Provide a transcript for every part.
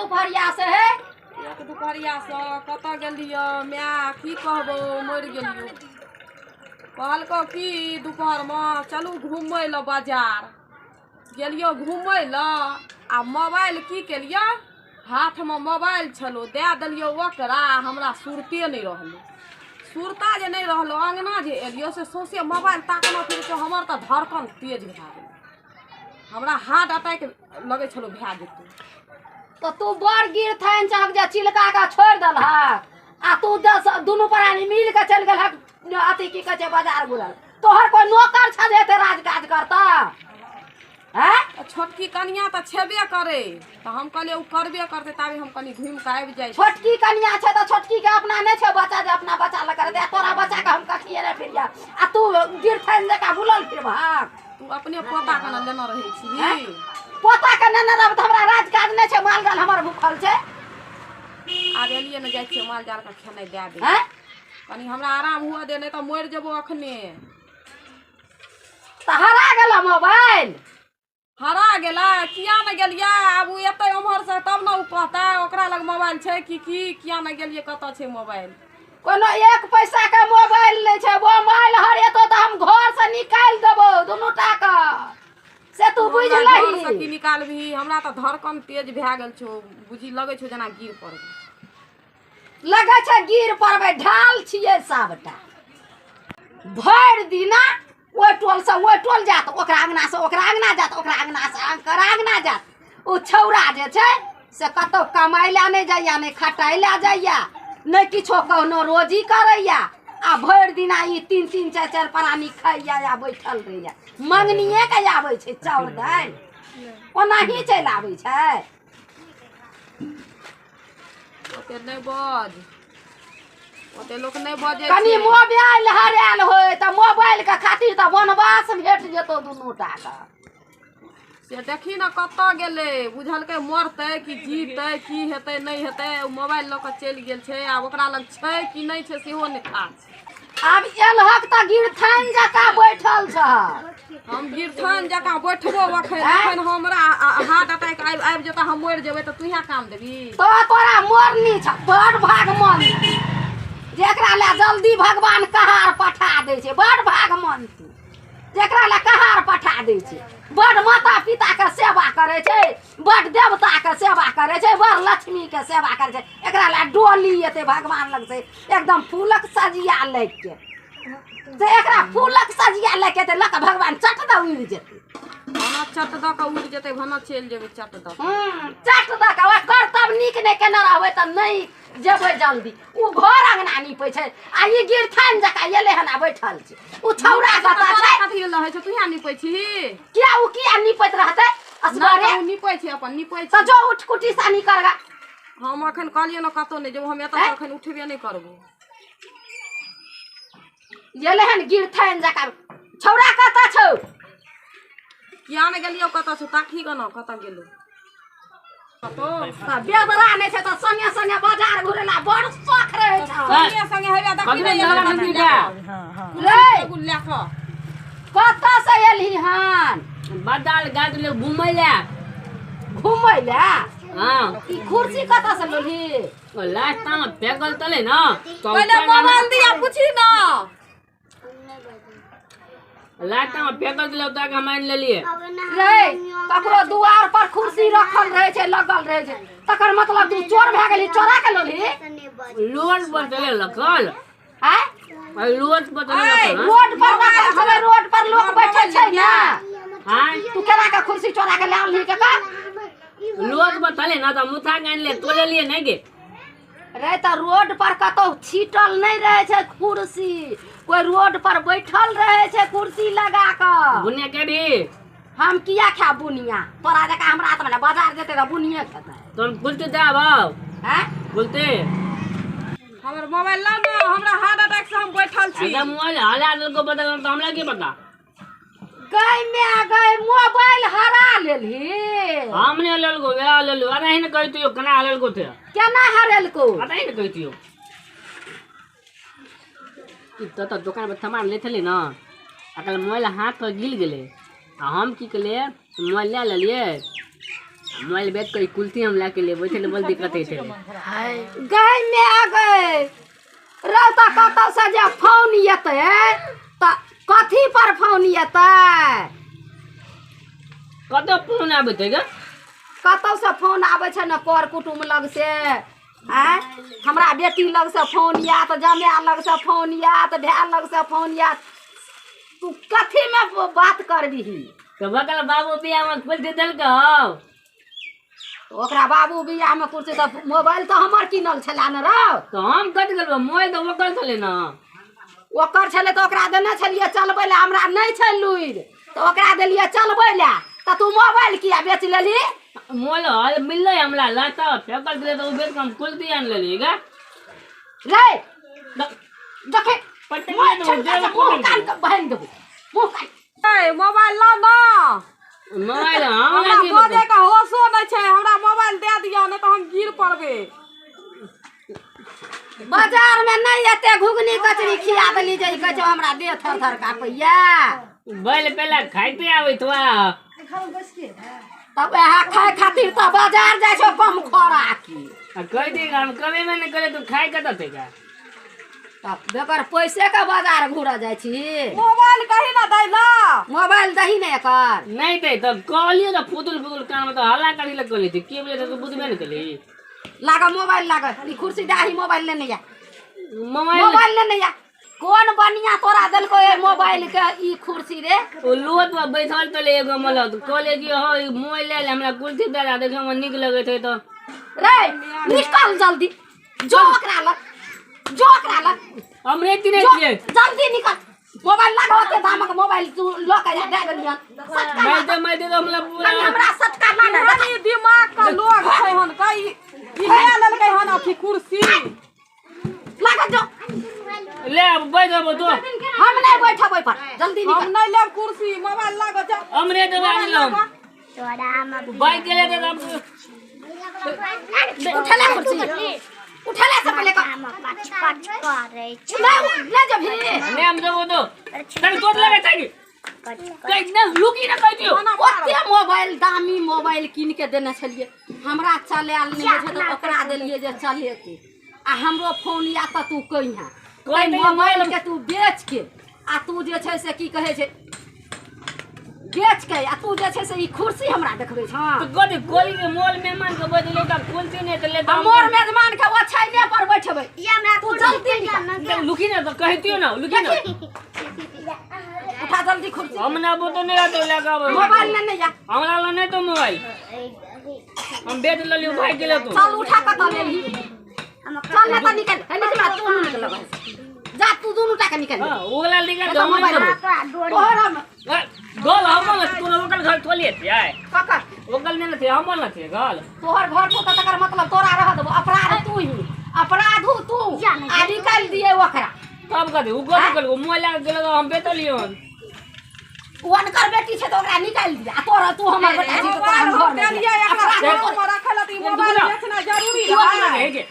दुपहरिया से हे? एक दुपहरिया से कतऽ गेलियो माय, की कहबो, मरि गेलियो। कहलको की दुपहरमे चलू घूमै लए बाजार। गेलियो घूमै लए आ मोबाइल की केलियो, हाथमे मोबाइल छलो, दए देलियो ओकरा। हमरा सुरते नहि रहलो, सुरता जे नहि रहलो, अङ्गना जे एलियो से सौंसे मोबाइल ताकना फिर छौ। हमर तऽ धड़कन तेज भए गेल, हमरा हार्ट अटैक लगै छलो भए जेतै। तऽ तू बड़ गिरथाइन छहक जे चिलका के छोड़ि देलहक आ तू दस दुनू प्राणी मिल के चलि गेलहक अथी की कहै छै बाजार घुरल। तोहर कोइ नौकर छ जे एते राज काज करता हैं? तऽ छोटकी कनिया तऽ छेबे करे, तऽ हम कहलियै ओ करबे करतै, ताबे हम कनि घुमि कऽ आबि जाइ छी। छोटकी कनिया छै तऽ छोटकी के अपना नहि छै बच्चा जे अपना बच्चा लग करतै? तोरा बच्चा के हम कखिए नहि फिरिया आ तू गिरथाइन जकाँ बुलल फिरबहक। तू अपने पोता के ने लेने रहै छी। हैं? पोता के नेने रहब तऽ हमरा राज काज नहि छै? माल जाल हमर भूखल छै। आब एलियै ने, जाइ छियै माल जाल के खेनाइ दए दे। हैं? कनि हमरा आराम हुअ दे, नहि तऽ मरि जेबो अखने। तऽ हरा गेल मोबाइल? हरा गेलै। किया ने गेलियै? आब ओ एतै उम्हर से तब ने ओ कहतै ओकरा लग मोबाइल छै कि की। किया ने गेलियै, कतऽ छै मोबाइल? कोनो एक पैसा के मोबाइल नहि छै। मोबाइल हरेतो तऽ हम घर से निकालि देबो दुनू टा के, से तू बुझि हमरा घरसँ लही। की निकालबही? हमरा तऽ धड़कन तेज भए गेल छौ, बुझी लगै छौ जेना गिर पड़बै। लगै छै गिर पड़बै, ढाल छियै सबटा। भरि दिना ओहि टोल से ओहि टोल जायत, ओकरा अंगना से ओकरा अंगना जायत, ओकरा अंगना से ओकरा अंगना जायत। ओ छौड़ा जे छै से कतहु कमाइ लए नहि जाइया, नहि खटाइ लए जाइया, नहि किछो कोनो रोजी करैया आ भरि दिना ई तीन तीन चारि चारि प्राणी खाइया आ बैठल रहैया। मंगनिए के आबै छै चाउर दालि, ओनाही चलि आबै छै। ओते नहि बज, ओते लोक नहि बजै कनि छै। मोबाइल हरायल होय तऽ मोबाइल के खातिर तऽ वनवास भेट जेतौ दुनू टा के। से देखी ने कतऽ गेलै, बुझलकै मरतै कि जीतै, की हेतै नहि हेतै। ओ मोबाइल लऽ कऽ चलि गेल छै, आब ओकरा लग छै कि नहि छै सेहो नहि थाह छै। आब एलहक तऽ गिरथाइन जकाँ बैठल छह। हम गिरथान जकाँ बैठबो अखन? अखन हमरा हार्ट अटैक आबि आबि जेतै, हम मरि जेबै तऽ तूहे काम देबी? तो तोरा मरनी छ, बड़ भागमंत, जेकरा लए जल्दी भगवान कहार पठा दै छै। बड़ भागमंत जेकरा लए कहार पठा दै छै। बड़ माता पिता के सेवा करै छै, बड़ देवता के सेवा करै छै, बड़ लक्ष्मी के सेवा करै छै। एकरा लए डोली एतै भगवान लग से एकदम फूलक सजिया लैके, से एकरा फूलक सजिया लैके एतै, लऽ कऽ भगवान चट दऽ उड़ि जेतै। भानस चट दऽ कऽ उड़ि जेतै, भानस चलि जेबै चट दऽ कऽ। चट दऽ कऽ। ओहि करतब नीक नहि केने रहबै तऽ नहि जेबै जल्दी। ओ घर अंगना नीपै छै आ ई गिरथाइन जकाँ एलै हन आ बैठल छै। ओ छौड़ा कतऽ छै? कथी रहै छै? तूहे नीपै छीही? किया, ओ किया नीपैत रहतै असगरे? नहि, ओ नीपै छै, अपन नीपै तऽ छै। जो उठ, कुटी सानी करगा। हम अखन कहलियै ने कतहु नहि जेबो हम एतऽ आँय? अखन उठबे नहि करबो। एलै हन गिरथाइन जकाँ। छौड़ा कतऽ छौ? किया ने गेलियौ, कतऽ छौ? ताकही गऽ ने, कतऽ गेलौ कतौ। तऽ बेदरा नहि छै तऽ संगे संगे बाजार घुरै ला बड़ शौख रहै छौ। संगे संगे हेबे देखी कखने ने लगा एलै नदी लए का रे कऽ, लए कऽ। कतऽ से एलही हन? बाजार गाछ ले घूमै ले। घुमै लए? हाँ। ई कुर्सी कतऽ से लेलही? लास्ट टाइम फेकल तले ना। पहिले मोबाइल दिया, पूछी ना। लास्ट टाइम फेकल तले ओतऽ के हम आनि लेलियै। रे, ककरो दुआर पर कुर्सी रखल रहै छै, लगल रहै छै, तकर मतलब तू चोर भए गेलही, चोरा के लेलही? लोड पर चले लखल। आँय? लोड पर चले लखल, हाँ? रोड पर रखल छलै, रोड पर लोक बैठे छै ने। हाँ। तू केना के कुर्सी चोरा के लए आनलही कका? लोड पर चले ना तऽ मुथा के आनि ले, तोले लिए नहीं गे। रे, तऽ रोड पर कतौ छीटल नहि रहै छै कुर्सी, कोइ रोड पर बैठल रहै छै कुर्सी लगा कऽ। बुनिया के भी। हम किया खायब बुनिया तोरा जकाँ? हमरा हाथमे ने बाजार जेतै तऽ बुनिये खेतै। तुम कुलते दे बाब। आँय? कुलते। हमर मोबाइल लाउ ने, हमरा हार्ट अटैक से हम बैठल छी। अगर मोबाइल हला देलको बदल तऽ हमरा की पता। गय मे गय, मोबाइल हरा लेलही? हम नहीं लेलको, वएह लेलको। अरे ही ने कहितियो केना हलेलको थे। केना हरेलको? अरे ही ने कहितियो ई तऽ दोकान पर सामान ले छली ने, अकल मोबाइल हाथ पर गिर गेलै आ हम की केलियै, मोबाइल लए लेलियै। मोबाइल बेच के कुल्थी हम लाके लेबै छलै बड़ दिक्कत होइ छलै। गै माय गै, रौ तऽ कतौसँ जे फोन एतै तऽ कथी पर फोन एतै? कतऽ फोन आबैत है गे? कतौसँ फोन आबै छै ने कर कुटुम्ब लग से, आँय हमरा बेटी लगसँ फोन आयत, जमाय लगसँ फोन आयत, भाय लगसँ फोन आयत, तू कथीमे बात करबिही? तऽ बगल बाबू बियाहमे कुल्थी देलकौ? ओकरा बाबू बियाहमे कुर्सी तऽ मोबाइल तऽ हमर कीनल छलै ने रौ। तऽ हम कटि गेलौ, मोबाइल तऽ ओकर छलै ने। ओकर छलै तऽ ओकरा देने छलियै चलबै लए, हमरा नहि छै लुरि तऽ ओकरा देलियै चलबै लए, तऽ तू मोबाइल किया बेच लेलही? मोबाइल हल मिललै हमरा लता फेकल छलै तऽ ओ बेच कऽ हम कुल्थी आनि लेलियै गे। रे देखै मुँह कान के भाङि देबौ, मुँह कान। ए मोबाइल लाउ ने। मोबाइल हमरा हमरा बजै के होशो नहि छै, हमरा मोबाइल दए दिअ नहि तऽ हम गिर पड़बै। बाजार में नहीं एते घुघनी कचरी खिया देली जे ई कहै छै हमरा देह थर थर काँपैया। बैल पहला खाइते आबैत बा। तब वएह खाय खातिर तऽ बाजार जाइ छौ कम खोराकी। आ कहि दी हम कमे में नहि करे तू खाय कतऽ थे का? तब बेगर पैसे के बाजार घूरऽ जाइ छी। मोबाइल कही ना दै ला। मोबाइल दही ने एकर। नहीं दे तब कहलियो तऽ फुदुल फुदुल कान में तऽ हल्ला करी लग कहली थी के बोले तू बुझबे नहीं कली। लाग मोबाइल लाग, ई कुर्सी दाही मोबाइल लेने जा। मोबाइल मोबाइल लेने जा। कोन बनिया तोरा देलको ए मोबाइल के ई कुर्सी रे? ओ लोथ पर बैठल तले एगो मलत कहले कि हो ई मोबाइल ले ले हमरा कुर्सी दे दे देखे में नीक लगैत है तो। रे निकल जल्दी, जो ओकरा लग, जो ओकरा लग। हम नहीं तीने जो, छियै। जल्दी निकल, मोबाइल लग होते दामक मोबाइल तू लऽ के जा दे देलियन। सटका मैं तो मैं तो हमरा पूरा कनी हमरा सटका ना ने। कनी दिमाग का लोग छै हन कई ई ले लेलकै हन अथी कुर्सी। लागत जो ले अब बैठ जाबो तो। हम नहीं बैठब ओहि पर, जल्दी हम निकल। नहीं लेब कुर्सी, मोबाइल लागो जा। हमरे देबै आनि लम। बाइक गेले तऽ हम उठेला कुर्सी, उठेला से पहिले कर। नहीं ले जबही। नहीं हम देबो तो। तनी तोड़ लगे छै कि? कहि नहि लुकी ना कहि दियौ। ओते मोबाइल दामी मोबाइल कीन के देने छलियै, हमरा चलायल नहि होइ छै तऽ ओकरा देलियै जे चलेतै। आ हमरो फोन या तऽ तू कहिहा कहि एहि दियौ मोबाइल के तू बेच के आ तू जे छै से की कहै छै बेच के आ तू जे छै से ई कुर्सी हमरा देखबै छह। तऽ कथी गोली के मोल मेहमान के बदले तऽ कुर्सी नहि तऽ ले आ मोर मेजमान के ओछाइने पर बैठबै, तू जल्दी निकल। लुकी ना तऽ कहि दियौ ना लुकी ना। उठा जल्दी कुर्सी। हम ना बोतो नहीं रहतो लगाबो। मोबाइल लेने जा। हमरा लग नहीं तो मोबाइल हम बेच लेलियो भाग गेलो तू। चल उठा कतऽ लेलही, चल ना तऽ निकल, हे निकल तू निकल जा, तू दुनू टा के निकल। हां ओ वाला निकल एतऽ मोबाइल तोहर हम गल हमर न तोरा ओकर घर थोलिए छियै। ककर? ओकर नहि ने छै, हमर न छै गल। तोहर घर छौ तऽ तकर मतलब तोरा रह देबो, अपराध तू ही, अपराधू तू आ निकालि दियै ओकरा। तब कथी उ गल गेल, उ मोबाइल लए गेल हम बेचलियन। उ अनकर बेटी छै तऽ ओकरा निकालि दियै आ तोरा तू हमर बेटा छी तऽ तोरा मोबाइल हम हम घर मे देलियै एकरा अपराध घर तोहर। पर रखै लए तऽ ई मोबाइल बेचना जरूरी तू अपना रहै। हे गे।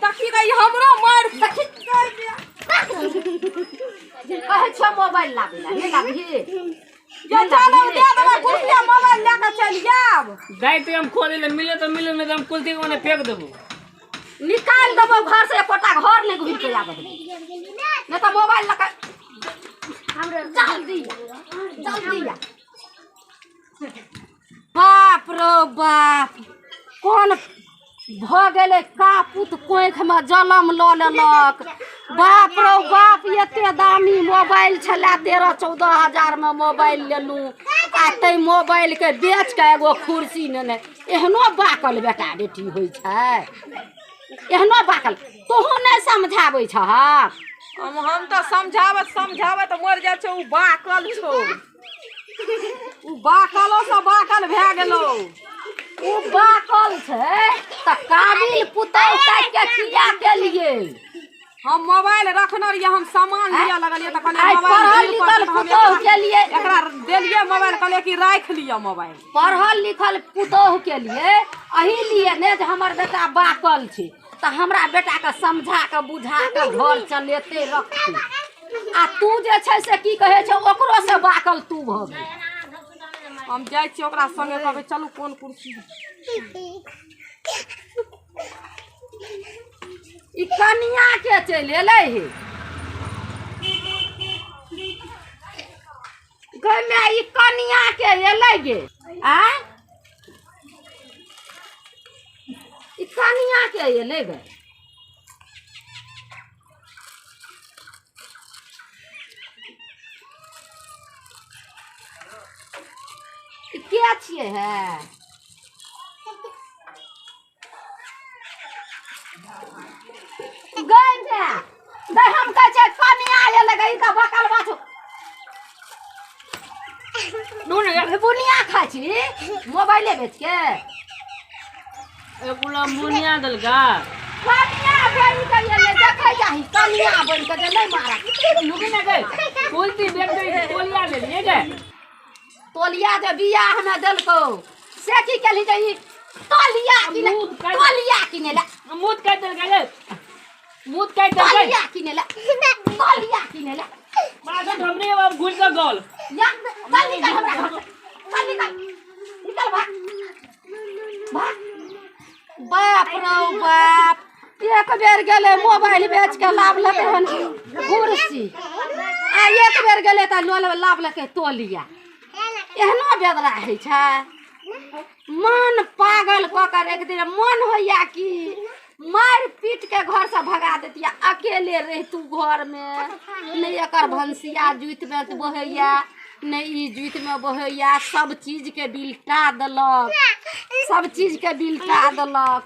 देखी गई हमरो मारि देखी। कहै छौ मोबाइल लाबै लए, नहि लाबही? जे चल दे देबै कुर्सिया मोबाइल लए कऽ चलि जायब। जाइते हम खोलै लए मिले तऽ मिले नहि तऽ हम कुर्सी के ओने फेंक देबो। निकालि देबो घर से, एकोटा घर नहि घुरि के आबऽ देबो, नहि तऽ मोबाइल लऽ कऽ जल्दी जल्दी आ। बाप रो बाप, कोन भऽ गेलै कापुत कोखिमे जलम लऽ लेलक। बाप रौ बाप, एते दामी मोबाइल छलै, 13-14 हजारमे मोबाइल लेलहुँ आ ताहि मोबाइलके बेच कऽ एगो कुर्सी नेने। एहनो बाकल बेटा बेटी होइ छै, एहनो बाकल तोहूँ नहि समझाबै छहक? हम तऽ समझाबैत समझाबैत मरि जाइ छै। ओ बाकल छौ, ओ बाकलो से बाकल भए गेलौ। ओ बाकल छै तऽ काबिल पुतौह ताकि के किया केलियै? हम मोबाइल रखने रहियै, हम सामान लिअ लगलियै तऽ कहलियै आइ मोबाइल पढ़ल गिर पड़तै लिखल तऽ हम पुतौह के लिए एकरा देलियै मोबाइल, कहलियै कि राखि लिअ मोबाइल। पढ़ल लिखल पुतौह के लिए एहि लिए ने जे हमर बेटा बाकल छै तऽ हमरा बेटाके समझा कऽ बुझा कऽ घर चलेतै रखतै, आ तू जे छै से की कहै छै ओकरो से बाकल तू भऽ गेल। हम जाइ छियै ओकरा संगे, कहबै चलू कोन कुर्सी। ई कनिया के चलि एलै हे गै माय, ई कनिया के एलै गे? आँय, ई कनिया के एलै गे? ई के छियै हे गै माय? गै, हम कहै छियै कनिया एलै गे, ई तऽ बकल बाछू नून गे। बुनिया खाइ छी मोबाइले बेच के। एक गुलाम बुनिया देलका। कनिया बनि के एलै, देखै जाही कनिया बनि के जे नहि मारत। रुकी ना गे, कुल्थी बेच के तोलिया लेलिए गे। तोलिया जे बियाहमे देलकौ से की केलही जे ई तोलिया किने? तोलिया किने ला। मुँह काटि देलकै गे, मुँह काटि देलकै। तोलिया किने ला, तोलिया किने ला। माथा हमरे अब घुल के गल। या चल, निकल हमरा घर से, चल निकल, निकल, भाग भाग। बाप रौ बाप, एक बेर गेलै मोबाइल बेच के लाबलकै हन कुर्सी, आ एक बेर गेलै तऽ लोल लाबलकै तोलिया। एहनो बेदरा होइ छै? मन पागल कऽ के राखि दे। मन होइया कि मारि पीट के घरसँ भगा देतियै, अकेले रहितु घरमे। नहि एकर भनसिया जुतिमे बहैया, नहि ई जुतिमे बहैया। सब चीजके बिलटा देलक, सब चीजके बिलटा देलक।